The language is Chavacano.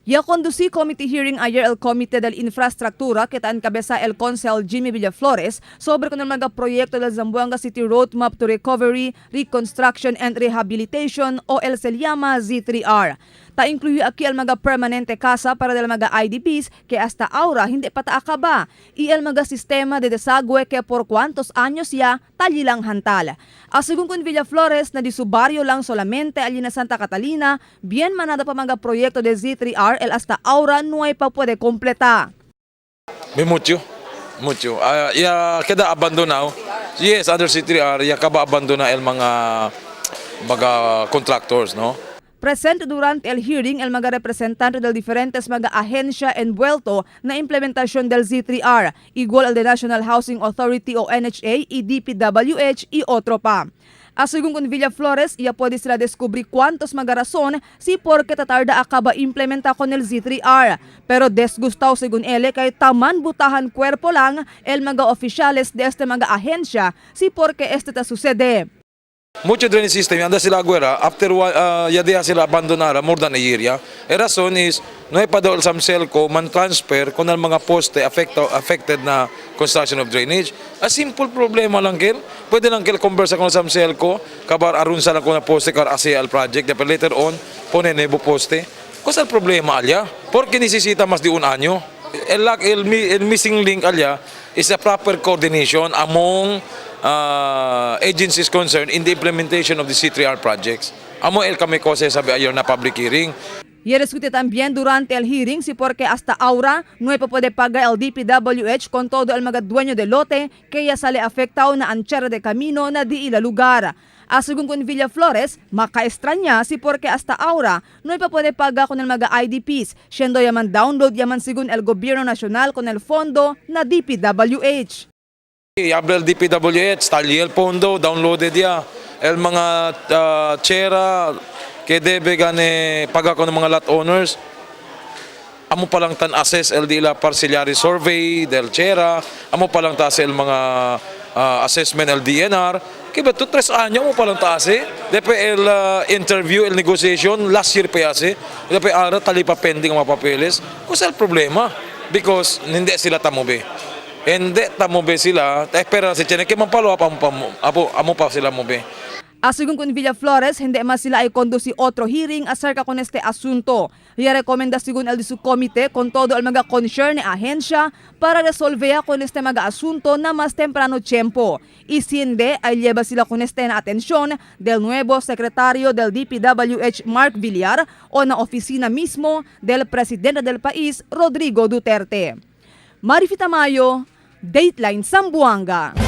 Ya conduci committee hearing ayer el Comité del Infraestructura que ta encabeza el Consel Jimmy Villaflores sobre con el mga proyecto del Zamboanga City Roadmap to Recovery, Reconstruction and Rehabilitation o el se llama Z3R. Ta incluye aquí el mga permanente casa para del mga IDPs que hasta ahora hindi pa ta akaba y el mga sistema de desagüe que por cuantos años ya talilang hantal. A según con Villaflores na di su barrio lang solamente allí na Santa Catalina, bien manada pa mga proyecto de Z3R el hasta ahora no hay pa puede completa. May mucho. Mucho. Ah, ya queda abandonado. Yes, under C3R, ya acaba abandona el mga contractors, no? Presente durante el hearing el mga representante del diferentes mga ahensya envuelto na implementación del Z3R, igual al de National Housing Authority o NHA y DPWH y otro pa. A según con Villaflores, ya puede sila descubrir cuántos mga razón si por qué tatarda acaba implementa con el Z3R. Pero desgustado según él kay taman butahan cuerpo lang el mga oficiales de este mga ahensya si por qué este ta sucede. Mucho drainage system, anda sila agwera, after ya deja sila abandonara more than a year, ya. E razón is, no hay pa daw Zamcelco man transfer con ang mga poste affected na construction of drainage. A simple problema lang kel. Pwede lang kel conversa con Zamcelco, kabar arun sa lang ko na poste kar ACL project, pero later on, pone nuevo poste. Cosa el problema alya? Porque necesita más de un año. El, lack, el missing link alya is a proper coordination among agencies concerned in the implementation of the C3R projects. Amo el kami ko sabi ayer na public hearing. Y discute también durante el hearing si porque hasta ahora no hay pa puede pagar el DPWH con todo el mga dueño de lote que ya sale afectado na anchera de camino na di ila lugar. A según con Villaflores, makaestranya si porque hasta ahora no hay pa puede pagar con el mga IDPs, siendo yaman download yaman según el gobierno nacional con el fondo na DPWH. Habla el DPWH, tali el pondo, downloaded ya. El mga chera que debe gane paga ko ng mga lot owners. Amo pa lang tan assess el di ila parcellary survey del chera, amo pa lang ta el mga assessment el DNR. Kaya ba to 3 años amo pa lang taas eh. Depe el interview, el negotiation last year pa yase. Depe ara tali pa pending ang mga papeles. Kusa el problema because hindi sila tamobe. Hindi tamobe sila, eh, pero si Chene, kaya mampalo amo pa, apo, amo pa sila mobe. A según con Villaflores, hindi man sila ay conduci otro hearing acerca con este asunto. Y recomienda según el de su comité con todo el mga concern ni ahensya para resolver con este mga asunto na mas temprano tiempo. Y si hindi, ay lleva sila con este na atensyon del nuevo secretario del DPWH Mark Villar o na oficina mismo del presidente del país Rodrigo Duterte. Marifi Tamayo, Dateline Zamboanga.